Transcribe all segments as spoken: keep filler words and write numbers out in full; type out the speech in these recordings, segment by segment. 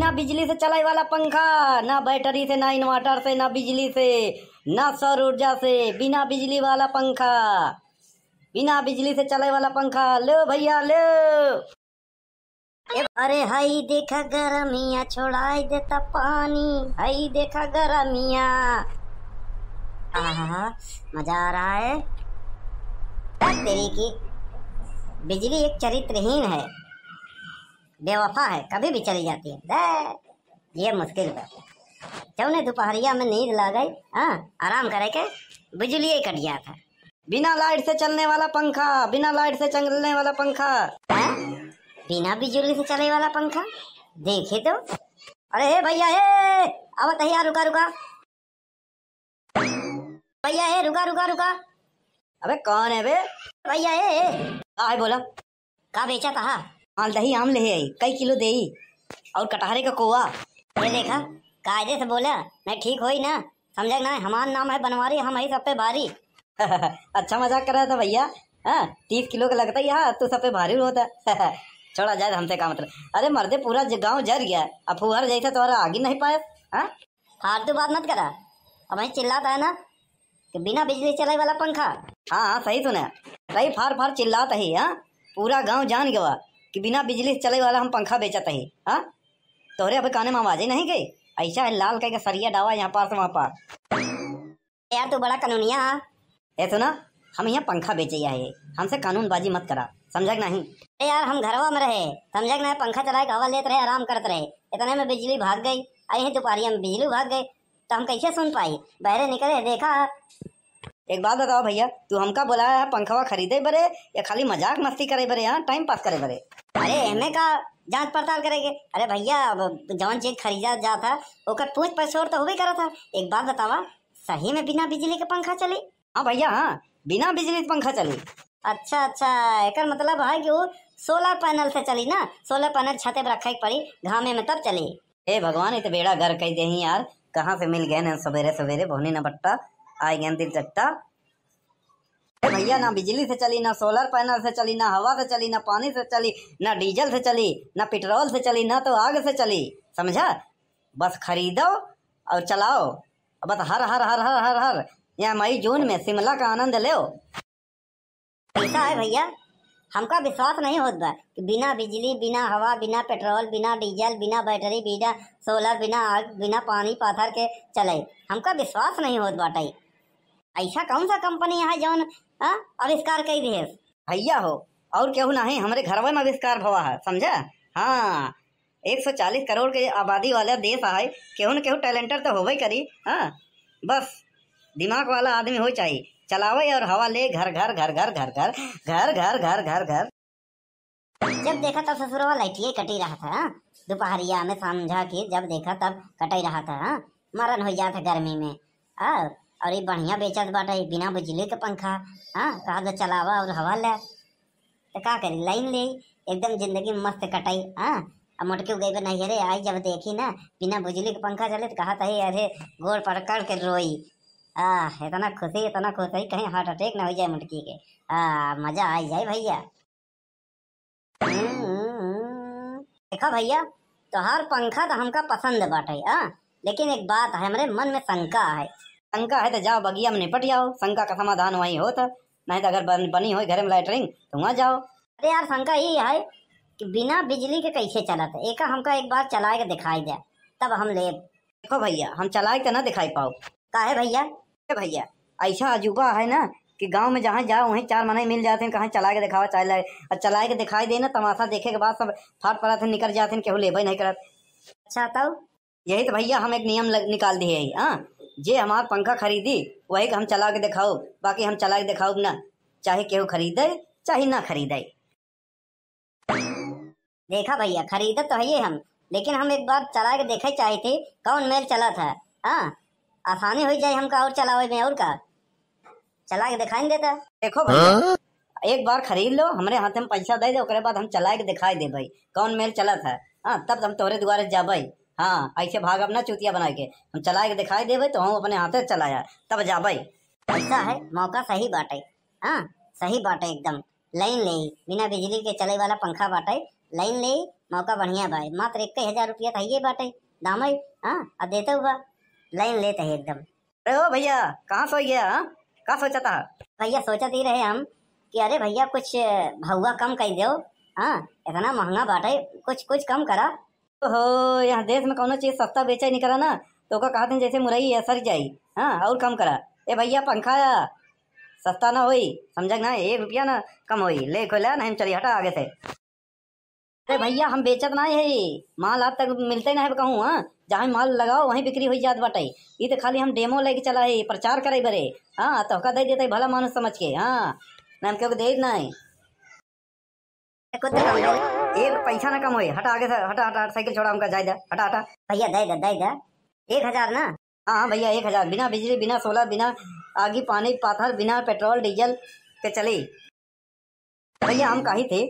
ना बिजली से चले वाला पंखा, ना बैटरी से, ना इन्वर्टर से, ना बिजली से, ना सौर ऊर्जा से, बिना बिजली वाला पंखा, बिना बिजली से चले वाला पंखा। लो भैया, लो। ए, अरे हई देखा गरमिया, छोड़ाई देता पानी, हई देखा गरमिया। आहा, मजा आ रहा है। तेरी की, बिजली एक चरित्रहीन है, बेवफा है, कभी भी चली जाती है। दे, ये मुश्किल बा। जौने दुपहरिया में नींद लागई, हाँ, आराम करे के, बिजलिए कट जात है। बिना लाइट से चलने वाला पंखा, बिना लाइट से चलने वाला पंखा। हैं? बिना बिजली से चले वाला पंखा? देखे तो। अरे हे भैया, हे, आवत है यार, रुका, रुका। भैया, हे, रुका, रुका, रुका। अबे कौन है बे? भैया, हे, हे। का है बोला? का बेचा तहा? मालदही आम ले आई, कई किलो देई? और कटहरे का कोवा। ये देखा, कायदे से बोला, नहीं ठीक होई ना, समझा ना? हमार नाम है बनवारी, हम है सब पे भारी। अच्छा मजाक कर रहा था भैया। हाँ, तीस किलो का लगता ही, हाँ, तू सब पे भारी होता। छोड़ा जाए, हमसे का मतलब। अरे मर्दे, पूरा ज-, गांव जर गया, अब फुहर जैसा तुम्हारा आगे नहीं पाए। हाँ, फालतू बात मत करा। अब वहीं चिल्लाता है ना कि बिना बिजली चले वाला पंखा। हाँ, हाँ, सही सुना। कई फार फार चिल्लात ही, हाँ? पूरा गांव जान गवा कि बिना बिजली से चले वाला हम पंखा बेचत ही, हाँ? तोहरे अबे काने में आवाजे नहीं गई? ऐसा है लाल कह के सरिया डावा यहाँ पार से वहाँ पार। यार, तू बड़ा कानूनिया हा। ए सुना, हम यहाँ पंखा बेचे आए, हमसे कानूनबाजी मत करा, समझा कि नहीं? अरे यार, हम घरवा में रहे, समझा कि नहीं? पंखा चलाए के हवा लेत रहे, आराम करत रहे, इतने में बिजली भाग गई। आई है दोपहरिया में बिजली भाग गई, तो हम कैसे सुन पाई? बहरे निकले, देखा। एक बात बताओ भैया, तू हमका बुलाया है पंखवा खरीदे बरे या खाली मजाक मस्ती करे बरे, यहाँ टाइम पास करे बरे? अरे, एमे का जांच पड़ताल करेगे? अरे भैया, अब जौन चीज खरीदा जात है, ओकर पूछ पछोर तो होबे करत है। एक बात बतावा, सही में बिना बिजली के पंखा चली? हाँ भैया, हाँ, बिना बिजली के पंखा चली। अच्छा, अच्छा, एकर मतलब है कि वो सोलर पैनल से चली ना, सोलर पैनल छते पे रखे के पड़ी, घामे में तब चली। हे भगवान, ये तो बेड़ा गर्क कई देही यार, कहाँ से मिल गए न सवेरे सवेरे बोहनी न बट्टा, आए गए दिल चट्टा। ए भैया, ना बिजली से चली, ना सोलर पैनल से चली, ना हवा से चली, ना पानी से चली, ना डीजल से चली, ना पेट्रोल से चली, ना तो आग से चली, समझा? बस खरीदो और चलाओ, बस हर हर हर हर हर हर, यहाँ मई जून में शिमला का आनंद लो। ऐसा है भैया, हमका विश्वास नहीं होत बा कि बिना बिजली, बिना हवा, बिना पेट्रोल, बिना डीजल, बिना बैटरी, बिना सोलर, बिना आग, बिना पानी पाथर के चले। हमका विश्वास नहीं होत बाटे। ऐसा कौन सा कंपनी है जौन, हाँ, आविष्कार कई दिहेस? भैया हो, और केहू नहीं, हमरे घरवे में आविष्कार भवा है, समझा? हाँ, एक सौ चालीस करोड़ के आबादी वाला देश है, केहू न केहू टैलेंटर तो होबे करी। हाँ, बस दिमाग वाला आदमी हो चाहिए, चलावे और हवा ले घर घर घर घर घर घर घर घर घर घर घर घर। जब देखा तब ससुरवा लाइटिए कटी रहा था, हाँ? दोपहरिया में समझा कि जब देखा तब कटाई रहा था, हाँ? मरण हो जात है गर्मी में। और, और ये बढ़िया बेचत बाटे बिना बिजली के पंखा, हाँ? कहा तो चलावा और हवा ले, तो का करी, लाइन ले, एकदम जिंदगी मस्त कटाई, हाँ? अब मोटकी गई बे नहीं रे, आई जब देखी ना बिना बिजली के पंखा चले तो कहा था, अरे गोड़ पकड़ के रोई। आह, इतना खुशी, इतना खुशी, कहीं हार्ट अटैक ना हो जाए मोटकी के। आ, मजा आ जाए भैया। हम्म, देखा भैया, तोहार पंखा तो हमका पसंद बाटे, आ, लेकिन एक बात है, हमरे मन में शंका है। शंका है तो जाओ बगिया में निपट जाओ, शंका का समाधान वहीं होत है, नहीं तो अगर बन, बनी हो घर में लैटरिन तो वहाँ जाओ। अरे यार, शंका ये है कि बिना बिजली के कैसे चलत है, एका हमका एक बार चलाए के दिखाई दे, तब हम लेब। देखो भैया, हम चलाए के तो ना दिखाई पाओ। काहे भैया? ए भैया, ऐसा अजूबा है ना कि गांव में जहाँ जाओ वहीं चार मनई मिल जाते हैं, कहाँ चला के दिखावा चाहे लाए, और चला के दिखाई दे ना, तमाशा देखे के बाद सब फाट पड़त हैं, निकल जाते हैं, केहू लेबे नहीं करत। अच्छा तब? यही तो भैया हम एक नियम लग, निकाल दिए है, हाँ, जे हमार पंखा खरीदी वही के हम चला के दिखाओ, बाकी हम चला के दिखाओ ना, चाहे केहू खरीदे चाहे ना खरीदे। देखा भैया, खरीदत तो हइये हम, लेकिन हम एक बार चला के देखे चाही थी, कौन मेल चलत है। हाँ, आसानी हो जाए हमका और चलावे में, और का, चला के दिखाई देता। देखो भैया, हाँ? एक बार खरीद लो, हमरे हाथे में पैसा दे दे, ओकरे बाद हम चला के दिखाई देबे कौन मेल चलत है। हाँ, तब हम तोहरे दुआरे जाबे। हाँ, ऐसे भागब ना चूतिया बना के, हम चला के दिखाई देबे तो हम अपने हाथे चलाया, तब जाबे। ऐसा है, मौका सही बाटे। हाँ, सही बाटे एकदम। लाइन ले, बिना बिजली के चले वाला पंखा बाटे। लाइन ले, मौका बढ़िया बा, मात्र इक्कीस हजार रुपया त हइये बाटे, दामई, हाँ, आ देते हुआ लाइन लेत है एकदम। अरे ओ भैया, कहाँ सोई गया, हाँ? का सोचत हा? भैया, सोचत ही रहे हम कि अरे भैया, कुछ भउआ कम कइ देउ, हाँ, इतना महंगा बाटे, कुछ, कुछ कम करा। ओहो, यह देश में कउनो चीज सस्ता बेचे नहीं करा ना, तो ओका कहत हैं जैसे मुरई है, सर जाई, हाँ, और कम करा। ए भैया, पंखा सस्ता ना होई, समझा कि ना, एक रुपया ना कम होई, ले खोला, नहीं हम चली, हटा आगे से। अरे भैया, हम बेचत नाहीं है, माल आज तक मिलते नाहीं है कहूँ, हाँ? जहाँ माल लगाओ, वहीं बिक्री हुई जात बाटे। ई तो खाली हम डेमो लेके चला है, प्रचार करे बरे, हाँ, तोहका दे देते भला मानुष समझ के, हाँ, ना हम केहू के देत नाहीं। कुछ तो कम दे। एक पैसा ना कम होए, हटा आगे से, हटा, हटा, हटा, साइकिल छोड़ा, हमका जाए दे, हटा, हटा। भैया, दे दे, दे दे। एक हजार ना? हाँ, हाँ भैया, एक हजार, बिना बिजली, बिना सोलर, बिना आगी, पानी, पाथर, बिना पेट्रोल, डीजल के चली। भैया, हम कही थे,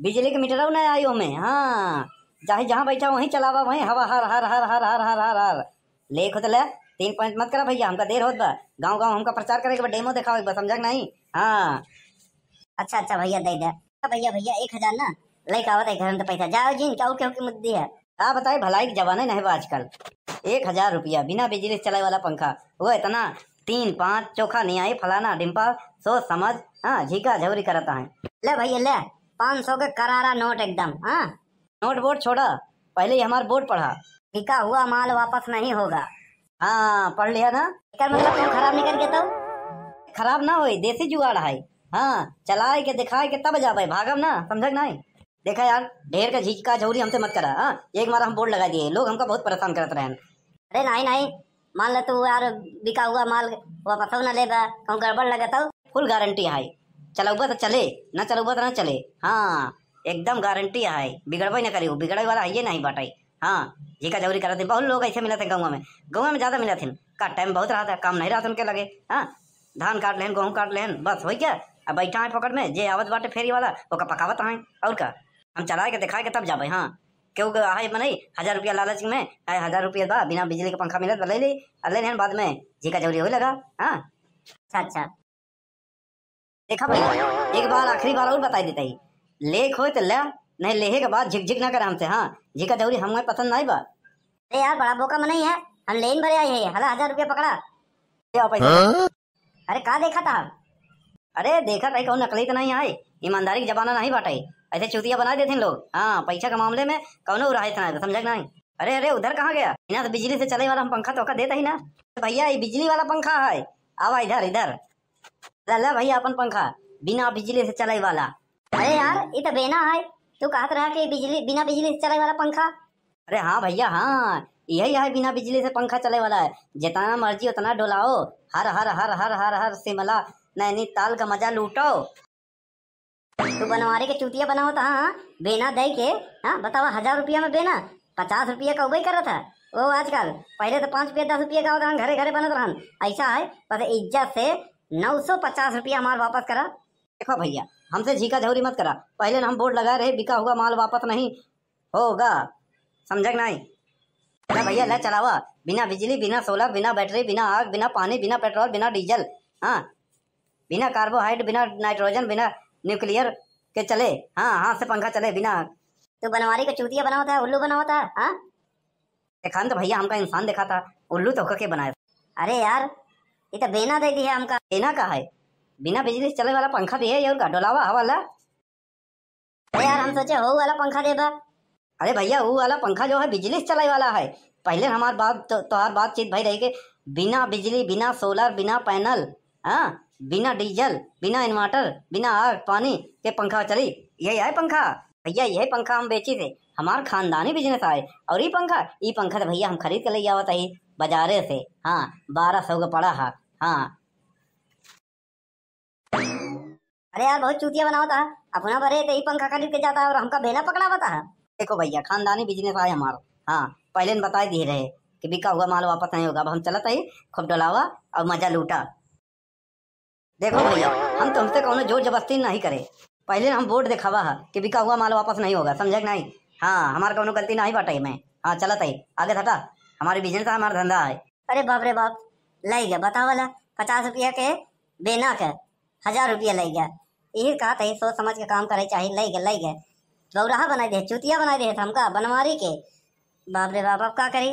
बिजली के मीटरवा ना आई ओमे, हाँ, चाहे जहाँ बैठा वहीं चलावा, वहीं हवा हर, हर, हर। ले खुद ले, तीन पॉइंट मत करा भैया, हमका देर होत बा, गाँव गाँव हमका प्रचार करे के बा, डेमो देखावे के बा, समझा कि नहीं? हाँ। अच्छा, अच्छा भैया, दे दे। हाँ भैया, भैया, एक हजार ना, लेके आवत है घर में तो पैसा, जाओ जिन, क्या, ओके, ओके, मुद्दी है। का बताई, भलाई के जमाना नहीं बा आजकल। एक हजार रुपया बिना बिजली से चले वाला पंखा, वो इतना तीन पाँच चोखा नहीं आई, फलाना ढिम्पा, सोच समझ, हाँ, झीका झौरी करत है। ले भैया ले, पाँच सौ के करारा नोट एकदम, हाँ। नोट बोर्ड छोड़ा, पहले ही हमार बोर्ड पढ़ा। बिका हुआ माल वापस नहीं होगा। हाँ, पढ़ लिया ना। एकर मतलब तुम खराब निकल के तो? खराब ना होई, देसी जुगाड़ है। हाँ, चलाए के, दिखाए के तब जाबे, भागब ना, समझा कि नहीं? देखा यार, ढेर का झीका झौरी हमसे मत करा, हाँ? एक बार हम बोर्ड लगा दिए, लोग हमका बहुत परेशान करत रहन। अरे नहीं, नहीं, मान ले तू यार, बिका हुआ माल वापस ना लेबा, कहूँ गड़बड़ लगे तो? फुल गारंटी है, चलौबा तो चले, ना चलौबा तो ना चले। हाँ, एकदम गारंटी है, बिगड़बे ना करी, बिगड़े वाला है ये नहीं बाटे। हाँ, झीका झौरी करत है, बहुत लोग ऐसे मिलत हैं गाँव में, गाँव में ज्यादा मिलत हैं, का टाइम बहुत रहता है, काम नहीं रहता उनके लगे। हाँ, धान काट लेहन, गेहूँ काट लेहन, बस होइ गया। अब बैठा है पकड़ में, जे आवत बाटे फेरी वाला, ओका पकावत है। और का, हम चलाए के, दिखाए के तब जाबे। हाँ, केहू के आहे मनई, हजार रुपया लालच में, आए हजार रुपया बा, बिना बिजली के पंखा मिलत बा, ले ले, आ ले लेहन, बाद में झीका झौरी होए लगा। हाँ। अच्छा, अच्छा। देखा भैया, एक बार, आखिरी बार और बताई देता ही, लेख होए तो ले, नहीं लेहे के बाद झिकझिक ना करे हमसे। हाँ, झीका झौरी हमें पसंद नहीं बा। अरे यार, बड़ा बोका मनई है, हम लेन भरे आई है, हला हजार रुपया पकड़ा। ले आओ पैसा। हाँ? अरे का देखा था? अरे देखा था, कौन नकली तो नहीं आए, ईमानदारी के जमाना नहीं बाटे, ऐसे चूतिया बना देते हैं लोग। हाँ, पैसा के मामले में कौनो उराहे से ना, समझा कि नहीं? अरे, अरे, उधर कहाँ गया? बिना तो बिजली से चले वाला हम पंखा तोका देता ही ना। भैया, ये बिजली वाला पंखा है, आवा इधर, इधर। ला, ला भैया, अपन पंखा, बिना बिजली से चले वाला। अरे यार, ये तो बेना है, तू कहत रहा कि बिजली, बिना बिजली से चले वाला पंखा। अरे हाँ भैया, हाँ, यही है बिना बिजली से पंखा चले वाला है। जितना मर्जी उतना डोलाओ, हर हर हर हर हर हर शिमला, नैनीताल का मजा लूटो। तू बनवारी के चूतिया बनावत हा, हाँ? बेना दे के, हाँ, बतावा, हजार रुपया में बेना, पचास रुपया का उबई करत है। ओ आजकल, पहले तो पाँच रुपया, दस रुपया का होत रहन, घरे घरे बनत रहन, ऐसा है, बस इज्जत से नौ सौ पचास रुपया हमार वापस करा। देखो भैया, हमसे झीका झौरी मत करा, पहले ना हम बोर्ड लगाए रहे, बिका हुआ माल वापस नहीं होगा, समझा कि नहीं? ले भैया, ले चलावा, बिना बिजली, बिना सोलर, बिना बैटरी, बिना आग, बिना पानी, बिना पेट्रोल, बिना डीजल, हाँ, बिना कार्बोहाइड, बिना नाइट्रोजन, बिना न्यूक्लियर के चले, हाँ, हाथ से पंखा चले बिना। तू बनवारी का चूतिया बनावत है, उल्लू बनावत है, हाँ? देखा न तो भैया, हमका इंसान देखा था, उल्लू तो होकर के बनाए। अरे यार, ये तो बेना दे दी है हमका। बेना का है? बिना बिजली से चले वाला पंखा दिए, ये और का डोलावा हवा ला। अरे यार, हम सोचे हो वाला पंखा देबा। अरे भैया, वो वाला पंखा जो है बिजली से चलाए वाला है। पहले हमार बात तो, तोहार बातचीत भाई रही के बिना बिजली, बिना सोलर, बिना पैनल, हाँ, बिना डीजल, बिना इन्वर्टर, बिना आग पानी के पंखा चली। यही है पंखा भैया, यही पंखा हम बेची थे। हमार खानदानी बिजनेस आए। और ई पंखा, ई पंखा तो भैया हम खरीद के ले आवत ही बाजारे से। हाँ, बारह सौ का पड़ा है। हाँ। अरे यार, बहुत चूतिया बनावत है। अपना बरे तो ई पंखा खरीद के जाता है और हमका बेना पकड़ावत है। देखो भैया, खानदानी बिजनेस आए हमार। हाँ, पहले न बताई दिए रहे कि बिका हुआ माल वापस नहीं होगा। अब हम चलत ही, खूब डोलावा और मजा लूटा। देखो भैया, हम तुमसे कौनो जोर जबरदस्ती नहीं करे। पहले हम बोर्ड देखावा है कि बिका हुआ माल वापस नहीं होगा, समझे कि नहीं? हाँ, हमार कौनो गलती नहीं बाटे में। हाँ, चलत ही, आगे हटा। हमारे बिजनेस है, हमारा धंधा है। अरे बाप रे बाप, ले गया बतावला, पचास रुपया के बेना के हजार रुपया ले गया। यही कहा था, सोच समझ के काम करे चाहिए, ले गया, ले गया। बौराहा बनाइ देहे, चूतिया बनाइ देहे हमका, बनवारी के। बाप रे बाप, अब का करी?